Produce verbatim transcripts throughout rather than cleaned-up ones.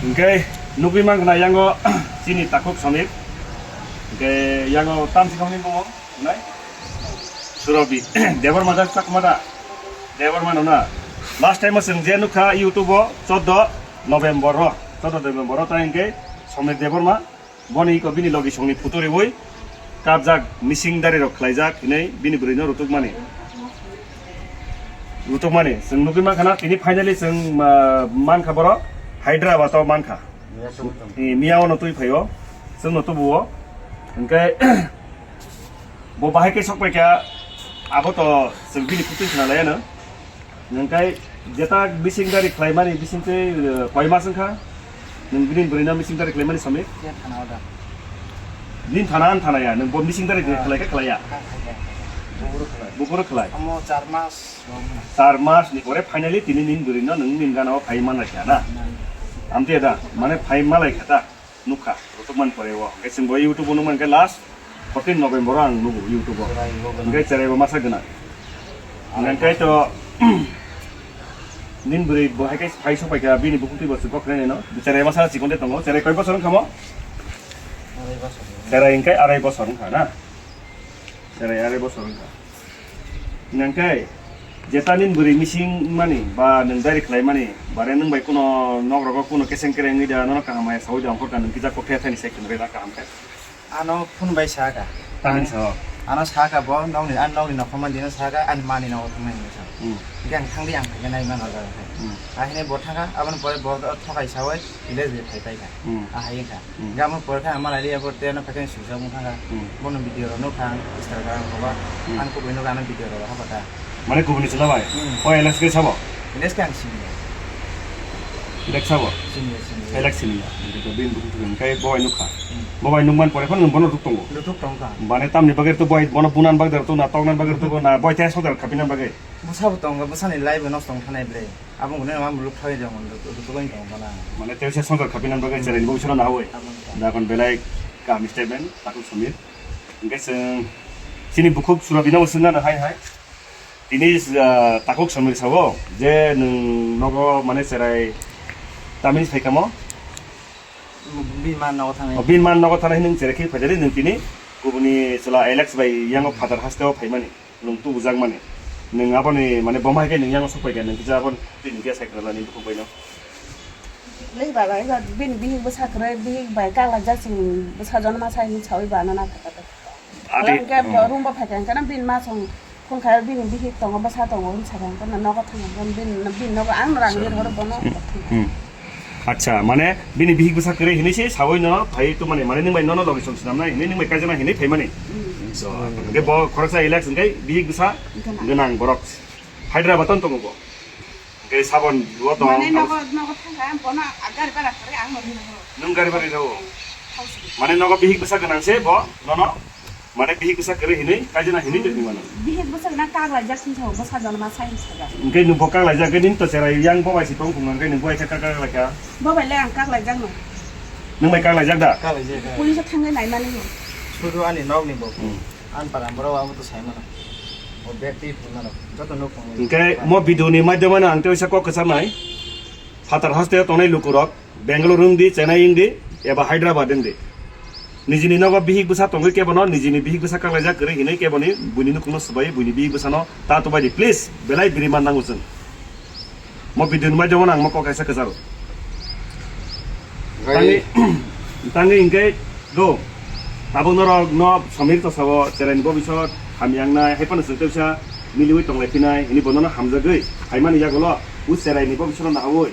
Hingke nugui mankha na yango chini takhuk Samir. Hingke yango tamsi khongni bumo nai Surobi. Debor mada chakmada. Debor mano na. Last time o chwng je nukha YouTube o chordo November o. Chordo November o ta hingke Samir Debor ma. Boni iko bini logi songni photo riwi kapjak, missing dari rok khlaijak hinwi bini bwrwino rutukmani. Rutukmani chwng nugwi mankha na, tini finally chwng, ah, mankha borok Hyderabad o mankha. Miya tubui tong. Eh, miya ono twi phaio, chwngno tubuo. Hwnkhe bo bahai khe sokpaikha, abo to chwng bini photo khna laiano. Nwng kai jeta bising dari khlaimani bising tei, eh, koi mas wngkha? Nwng bini bwrwino bising dari khlaimani Samir? Khe thana o da. Nin thana an thana ya, nwng bo bising dari khlai khe khlai ya? Kha kha ya. Buphuru khlai. Buphuru khlai. Amo char mas rok na. Char mas ni pore finally tini nin bwrwino nwng nin gana o phai man rakha na? Na. Amte da, mane phai malai kha ta. Nukha, rutukmani pore o. Hingke chwng bo YouTube o nukmani khe last fourteen November o ang nugo YouTube o. Hingke cherai bo masa gwnang. Hingke to nin bwrwi bo hai khe phai sok pai kha bini bukhuk twi bo chwng kok khe no. Cherai masa chikon de tongo. Cherai koi bosor wngkha mo? Arai bosor. Cherai hingke arai bosor wngkha na. Cherai arai bosor wngkha. Nangkhe, jeta nin bwrwi missing mani, ba nwng diary khlai mani, bare nwng bai kuno nok rogo kuno keseng kereng wngwi da, nono kaham hai saui da, ongkhor ka nwng kisa kok thaya thani sai khwnwi da kaham khe. Ano phone bai sa ka. Tamni sao? Ano sa ka bo, nokni, ani nokni nokho mani dino sa ka, ani mani nogo thangnai hinwi sa. Hmm. Hingke ang thangdi ang khaikhe nai mano jaga khe. Hmm. Ahini bo thangkha, aboni pore bo thokai saui, village bai phai paikha. Hmm. Ahai wngkha. Hmm. Hingke amo pore khe ang malai liya bo tei ano phaikhe swijak wng thangkha. Hmm. Bono video rok nukha ang Instagram rogo. Hmm. Ang kubui nukha ano video rok rohor kha ta. Mane kubuni chwla bai? Hmm. O Alex khe sabo? Alex khe ang sini. Alex sabo? Sini, sini. Alex sini ya. Hingke to bini bukhuk thwkhe hingke bo bai nukha. Hmm. Bo bai nukman pore phano nwng bono ruk tongo. Ruk tongo. Mane tamni bagwi to bo bai bono bunan bagwi to na toknan bagwi to na bo tei songjar khapina bagwi. Bwsabo tongo, bwsani life bo nosto wng thanai ble. Abo hwnwi ma muluk thai rok rwtugwi tong bana. Mane teisa songkar khapinani bagwi chwraini bo bisingo nawi. Abo wngkha. Da kon belai kaham statement takhuk Samir. Hwnkhe chwng chini bukhuk Surabino bo swngna hai hai. Tini, ah, takhuk Samir sao je nwng nogo mane chwrai tamni phaikamo? Bini ma nogo thangnai. O, bini ma nogo thangnai hwnwi chwrai khe phaidari nwng tini kubuni chwla Alex bai yango Father hasteo phaimani. Nwng tubujakmani. Nwng aboni, mane, boma hai khe nwng yango sok pai kha, nwng kisa aboni twi nwng khe sai kwrwlani bukhuk bai no. Lei baba, eba bini bihik bwsa kwrwi, bihik bai kaklai jak chwng bwsa jono ma sai hinwi saui ba nana kha kha. Adi, Hwnkhe oh. Room bo phai kha, hwnkhe bini ma song phone khai, bini bihik tongo, bwsa tongo hinwi sa kha, hwnkhe nogo thang kha, bini, bini nogo ang rang lir horo bono. Hmm. Acha, mane bini bihik bwsa kwrwi hinwi se saui no phai tu mane, mane nwng bai nono logi song swnam nai hinwi nwng bai kaijana hinwi phai mani. Hmm. So, hwnkhe bo khoroksa Alex hwnkhe bihik bwsa gwnang. Gwnang borok Hyderabad on tongo bo. Hwnkhe sabon bo tong. Mane nogo, nogo thang kha, bono gari bhara kharwi ang no rinai. Nwng gari bhara rw. Thausi. Mane nogo bihik bwsa gwnang se bo nono. Mane bihik bwsa kwrwi hinwi, kaijana hinwi tongwi mano. Bihik bwsa na kaklai jak sing sao, bwsa jono ma sai sajak. Hwnkhe nwng bo kaklai jak, hwnkhe nini to cherai yang bo bai si tong phung, hwnkhe nwng bo hai khe kak kak lai kha. Bo bai le ang kaklai jak no. Nwng bai kaklai jak da? Kaklai jak. Police o thangwi nai mani no. Sudu ani nok ni bo. Hmm. An para boro abo to sai mano. O bag twi phung mano. Joto nuk phung. Hwnkhe mo video ni maidhyamano ang tei waisa kok kwchar nai. Phatar haste tongnai lukurok. Bangalore wng di, Chennai wng di, eba Hyderabad wng di. Nijini nogo bihik bwsa tongwi kebono, nijini bihik bwsa kaklaijak kwrwi hinwi keboni buini nukhungno swbai buini bihik bwsano ta tubai di. Please, belai biriman nango chwng. Mo video ni maidhyamano ang mo kok kaisa kwcharo. Tangwi, tangwi hwnkhe do. Tabuk norok no Samir to sabo cheraini bo bisok hamya wngnai, hai phano chwng tei bisa miliwi tonglai phinai, hini bono no hamjagwi phaimani yagulo, u cheraini bo bisokno nahawi.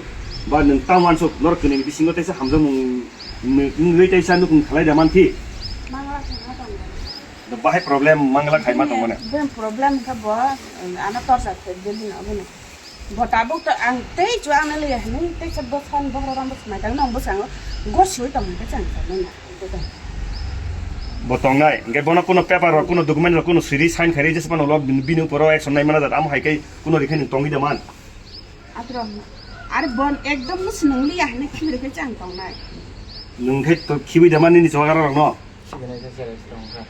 Ba nwng tang wansuk, norok kwnwini bisingo teisa hamjakmung nw-, nwngwi teisa nukhung khalai da mankhi? Mangla thangma tongo. Bahai problem mangla khaima tongo ne? Bini problem khe bo, ano torsa khe building abono. Bo tabuk to ang tei chu ang naliya hinwi teisa bwskan bohrok rang bwsmai tang nong bwskango gosiwi tong hwnkhe chang sa nang. Bo tongnai, hwnkhe bono kuno paper rok, kuno document rok, kuno siri sign khairi jesa phano ulo bini uporo action nai mana jat, amo hai khe kuno rikhe nwng tongwi da man. Atro, are bon ekdom no swnang liya hinwi khibiri khe chang tongnai. Nwng khe to khibi da man nini choga rok no. Khibi nai khe cherai tong kha.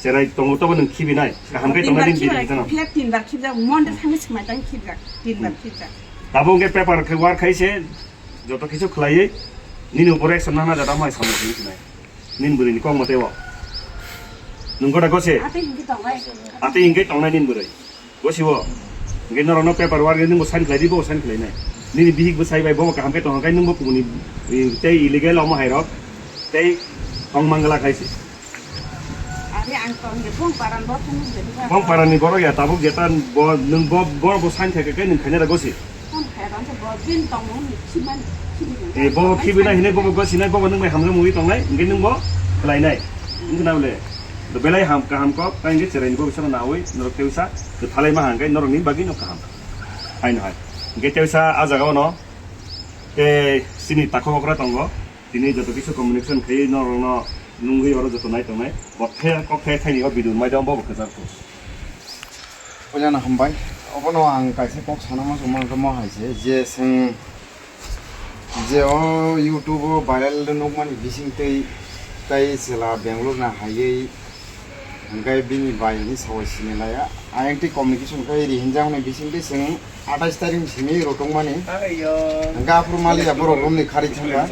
Cherai tongo tobo nwng khibi nai. Kaham khe tongnai nini khibi nai, khibi tano. Phiya tin bar khibjak, Monday thangwi swmai tang khibjak, tin bar khibjak. Tabuk hwnkhe paper khe war khai se, joto kichu khlaiwi, Nini upor action nana jata mai samung sini sinai. Nin bwrwi ni kok mate o. Nung goda gose. Ate hingi tongnai. Ate hingi tongnai nin bwrwi. Gose o. Hingi norok no paper work ni bo sign khlai di bo sign khlai nai. Nini bihik bo sai bai bo kaham ke tong kai nung bo kumuni, eh, tei illegal omo hai rok. Tei tong mangala khai se. Ari ang tong de bong paran bo phung de. Bong paran ni borok ya tabuk jeta bo nung bo bo bo sign khai kai nung khaina ra gose. Tong khai ran se bo din tong nung ni khiman khibi. Eh, bo khibi na hine bo bo gose nai bo bo nung bai hamjak mui tong nai hingi nung bo khlai nai. Hingi na bole. Do belai ham kaham kok kai hingi cherai ni bo bisa na oi norok tei usa. Do thalai ma hang kai norok ni bagi no kaham. Hai no hai. Hingi tei usa a jaga o no. Tei sini takhok okra tongo. Tini joto kisa communication khai norok no nungwi oro joto nai tongnai. Bo the kok the thaini o video mai dong bo kwchar kho. Puilano hambai. Obono ang kaisa kok sana muchung mangkha mo hai se je seng je o YouTube o viral nukmani bising tei tai chwla Bangalore na haiwi hingkai bini bai ni sawi sini laya. Ayang tei communication khai ri hinjak ni bising tei seng atais tarik ni simi rotong mani. Hingkai aphuru mali ya borok room ni khari thangka.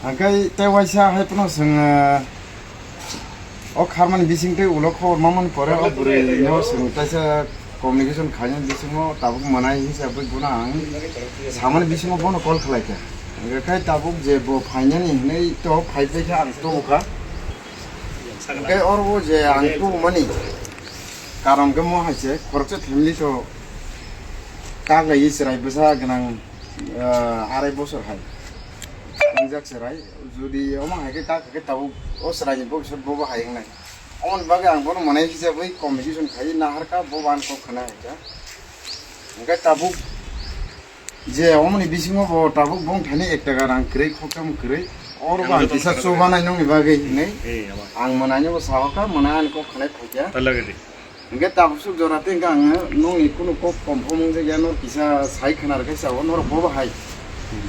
Hingkai tei waisa hai phano seng, eh, O kharmani bising tei ulo khobor mamani pore o bwrwi no chwng kaisa communication khainani bisingo tabuk mwnai hisabwi bono ang samani bisingo bono call khlai kha. Hwnkhe khai tabuk je bo phainani hinwi to phai phai kha ang tubu kha. Hwnkhe oro o je ang tubumani karon khe mo hai se khoroksa family to kak lai chwrai bwsa gwnang, ah, arai bosor hai. Wngjak chwrai, jodi omo hai khe kak khe tabuk o chwraini bobiswt bobo hai wngnai. Omoni bagwi ang bono mwnai hisabwi communication khai naharkha, bobo ani kok khna hai kha. Hwnkhe tabuk je omoni bisingo bo tabuk bong thani ek taka rang kwrwi, khokcham kwrwi. Oro bo ang kisa chubanai nongni bagwi hinwi ang mwnaino bo sahokha, mwnai ani kok khnai phaikha. Hwnkhe tabuk suk jora tei hwnkhe ang nongni kunu kok kom phomung je ya nor kisa sai khna rwkhe sao norok bobo hai.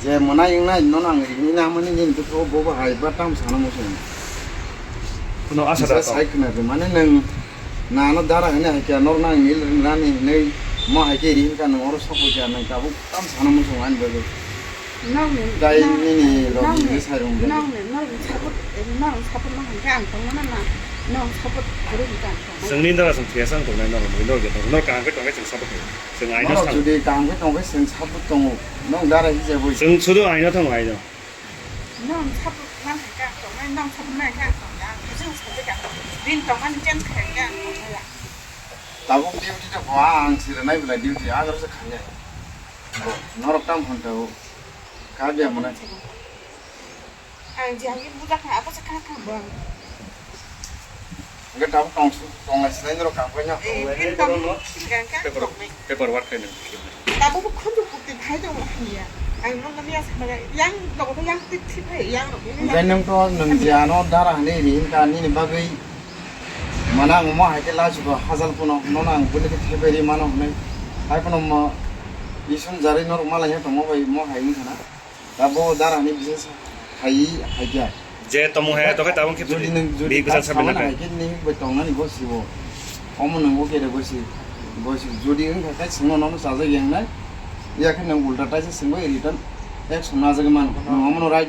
Je mwnai wngnai nono ang rini na mani nini bwkha o bobo hai ba tam sana muchung. Kuno asa da kisa sai khna rw mane nwng nano dara hwnwi hai khe norno ang nil rwnani hinwi mo hai khe ri hwnkha nwng oro sokpho khe nwng tabuk tam sana muchung ani bagwi. Nokni, Dai nokni, nini rok nokni, nini sai rong bai. Nokni, nokni support, eh, nokni support ma hwnkhe ang tongmano na, nokni support kwrwi hwnkhe ang tongmano. Chwngni dara chwng thwiya chwng tongnai norok, norok je tongo, norok kaham khe tongnai chwng support khayo. Chwng aino Norok thang. Jodi kaham khe tongkhe chwng support tongo, nok dara hijabwi. Chwng sudu aino thango, aino. Nokni support ma hwnkhe ang tongnai, nokni support ma hwnkhe ang tongnai, ang bujung sajagwi ang bini tongmani change khainai ang tongnai ya. Tabuk duty to bo ang siranai belai duty agarose khainai. Bo norok tam hwn tao. Kha dia mwnai. Ang jang in budak na apa sa kha kha bang. Enggak tahu tong su tong lai sinai norok kang paina. Eh, pin tong. Paper, paper work kaino. Tabu bu khundu bukti bhai dong ya. Ang nong kami as kaya yang dong yang tip tip hai yang rok. Enggak nang to nang jano dara hane ri ka ni ni bagai. Mana ang mo hai khe last go hajal pono nono ang bwlwi khe theberi mano hwnwi. Hai pono mo isun jari norok malai ya tongmo bai mo hai wngkha na. Da bo dara ni business hai hai kya. Je tomung hai to khe tabung khe jodi nang jodi bihik bwsal sabai samani nang hai khe ni bai tongnani bo sibo. Omo nang bo kere bo si. Bo si jodi wngkha khe singno nono sajak yang nai. Ya khe nang ulta taisa singbo return action najagwi mano. Nang omo no right.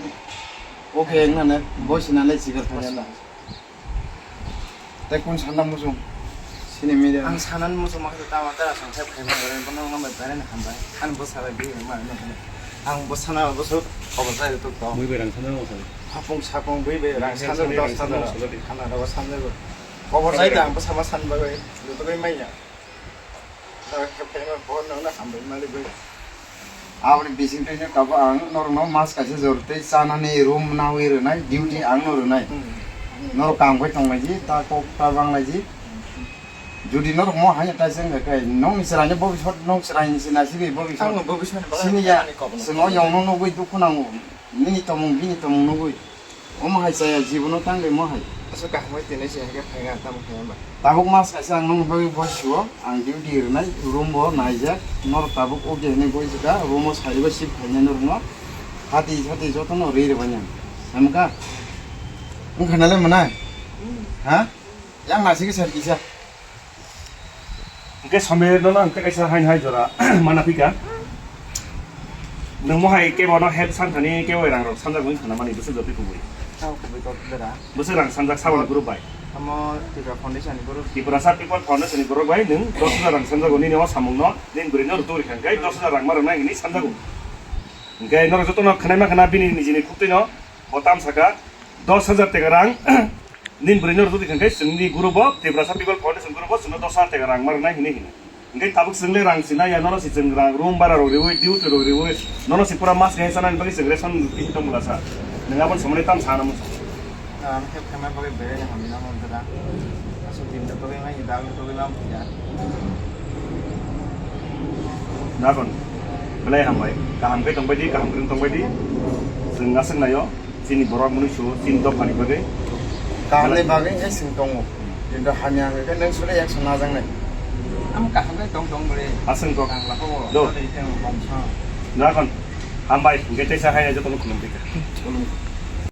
Okay wngna ne bo sinale sikar thaya na. Tei kun sana muchung? Sini media. Ang sanani muchung ma khe tama tara song khe phaima gore, bono wngma bai berani hambai. Ani bwsa bai bihik wngma no hwnwi. Ang bwsana bwswk khobor chai tok tok. Bui bai rang sana rang sana. Hapung sapung bui bai rang sana dos sana. Khana rok sanjak. Khobor chai da ang bwsa ma san bagwi, jotogwi manya. Aboni bising twi tabuk ang norokno mas kaisa jor tei chanani room nawi rwnai, duty ang no rwnai. Norok kam khai tonglaiji, ta kok ta banglaiji. Jodi norok mo haino taisa wngkha khe, nokni chwraino bobiswt, nok chwraini se naisingwi bobiswt. Sini ya, chwng o yongno nugwi dukhu nango, nini tomung, bini tomung nugwi. Omo hai chaya jibono tang de mo hai. Aswk kaham bai tini se hai khe phainga tamo khe ba. Tabuk mas kaisa ang nokni bagwi bo sio, ang duty rwnai, room bo naijak, norok tabuk o khe hinwi goi jika, room o sari bai shift khainai norokno. Hati hati jotono ri rwbainang. Hamkha? Wngkha nalai mwnai? Ha? Yang nasi khe sar kisa. Hingke somer no ang kaisa hain hai jora mana phika. Nwng mohai kebono help santhani kebo rang rok sanjak wngkha na mani bwswk jotoi kubui. Tamo kubui kok dera. Bwswk rang sanjak saboni group bai. Amo Tripura Foundation ni group. Tiprasa People Foundation ni borok bai nwng dos hajar rang sanjago nini o samung no nini bwrwi no rwtwi rikha hwnkhe dos hajar rang ma rwnai hinwi sanjago. Hwnkhe norok jotono khwnaima khwna bini nijini khuktwi no bo tam saka dos hajar teka rang nini bwrwi no rwtwi rikha hwnkhe chwngni group o Tiprasa People Foundation group o chwngno dos hajar teka rang ma rwnai hinwi hino. Hingke tabuk chwng le rang sina ya, nono si chwng rang room bara rok riwi, duty rok riwi, nono si pura mas khe sana ni bagwi chwng ration khe tong mula sa. Nang abon somani tam sana mo. Ang khe khema bagwi bere ni hamina mo dada. Asu din da bagwi mai da bagwi mam ya. Nakon. Belai hambai. Kaham khe tong bai di, kaham khe tong bai di. Chwng aswk nayo. Chini borok mwnwi su, chini dophani bagwi. Kahamni bagwi wngkhe chwng tongo. Kintu hamya hwnkhe nwng sule ekso najaknai. Ang kaham khe tong tong bwrwi. Aswng kok. Ang lako bo. Do. Sari teng bom sa. Nakon. Hambai, hwnkhe teisa hai jotono khulumtwi kha. Khulum.